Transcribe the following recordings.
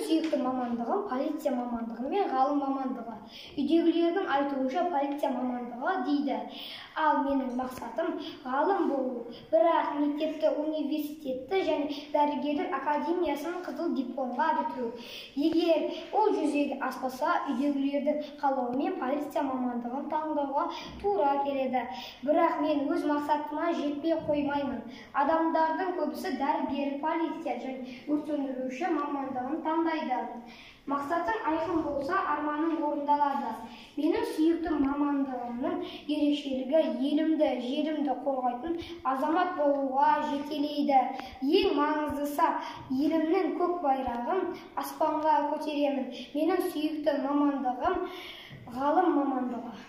Сүйікті мамандығым полиция мамандығы мен ғалым мамандығы. Үйдегілердің айтуынша, полиция мамандығы дейді. Ал менің мақсатым ғалым болу. Бірақ мектепті, университетті және дәрігерлер академиясын қызыл дипломға бітіру. Егер ол жүзеге аспаса, үйдегілердің қалауымен полиция мамандығын таңдауға тура келеді. Бірақ мен өз мақсатыма жетпей қоймаймын. Адамдардың көбісі дәрігер, полиция және өрт сөндіруші мамандығын таңдайды. Мақсатың айқын болса, арманың орындалады. Менің сүйікті мамандығымның ерекшелігі елімді, жерімді қорғайтын азамат болуға жетелейді. Ең маңыздысы, елімнің көк байрағын аспанға көтеремін. Менің сүйікті мамандығым ғалым мамандығы.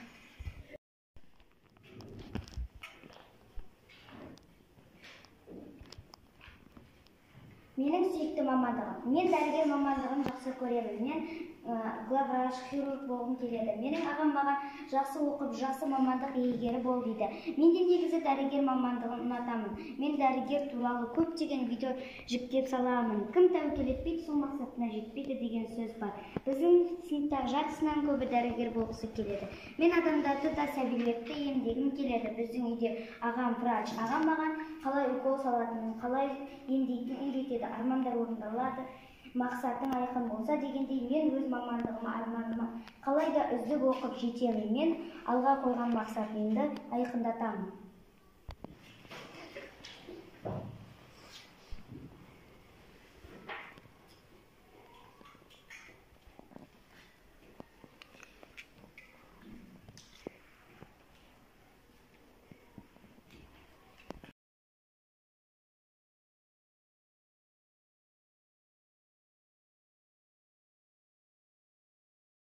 Менің сүйікті мамандығым. Мен дәрігер мамандығын жақсы көремін. Мен главврач, хирург болғым келеді. Менің ағам маған жақсы оқып, жақсы мамандық иегері бол дейді. Мен де негізі дәрігер мамандығын ұнатамын. Мен дәрігер туралы көптеген видео жүктеп саламын. Кім тәуекел етпейді, сол мақсатына жетпейді деген сөз бар. Біздің сыныптағы жартысынан көбі дәрігер болғысы келеді. Мен адамдарды да, сәбилерді емдегім келеді. Біздің үйде ағам врач. Ағам маған қалай укол салатынын, қалай емдейтінін үйретеді. Армандар орындалады. Мақсатың айқын болса дегендей, мен өз мамандығыма, арманыма қалай да үздік оқып жетемін. Мен алға қойған мақсатымды айқындатамын.